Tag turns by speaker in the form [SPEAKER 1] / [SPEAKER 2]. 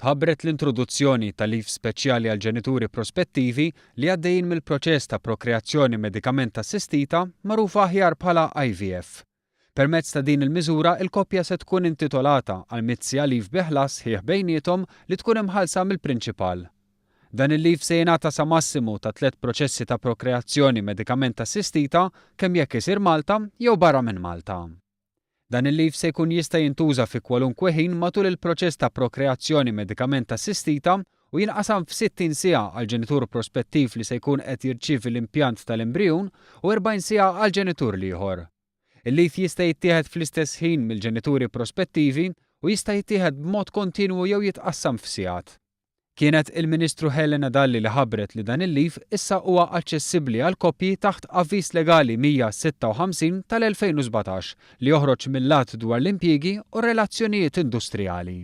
[SPEAKER 1] ħabbret l-introduzzjoni ta' leave speċjali għal ġenituri prospettivi li għaddejjin mill-proċess ta' prokreazzjoni medikament assistita magħrufa aħjar bħala IVF. Permezz ta' din il-miżura il-koppja se tkun intitolata għal mitt siegħa leave bi ħlas sħiħ bejniethom li tkun imħallsa mill-prinċipal. Dan il-leave se jingħata sa massimu ta' tliet proċessi ta' prokreazzjoni medikament assistita kemm jekk isir Malta jew barra minn Malta. Dan il-leave se jkun jista' jintuża fi kwalunkwe ħin matul il-proċess ta' prokreazzjoni medikament assistita u jinqasam f'60 siegħa għal ġenitur prospettiv li se jkun qed jirċievi l-impjant tal-embrijun u 40 siegħa għal ġenitur l-ieħor. Il-leave jista' jittieħed fl-istess ħin mill-ġenituri prospettivi u jista' jittieħed b'mod kontinwu jew jitqassam f'sigħat. Kienet il-Ministru Helena Dalli li ħabbret li dan il-leave issa huwa aċċessibbli għal koppji taħt Avviż Legali 156 tal-2017 li joħroġ mill-Att dwar l-Impjiegi u r-Relazzjonijiet Industrijali.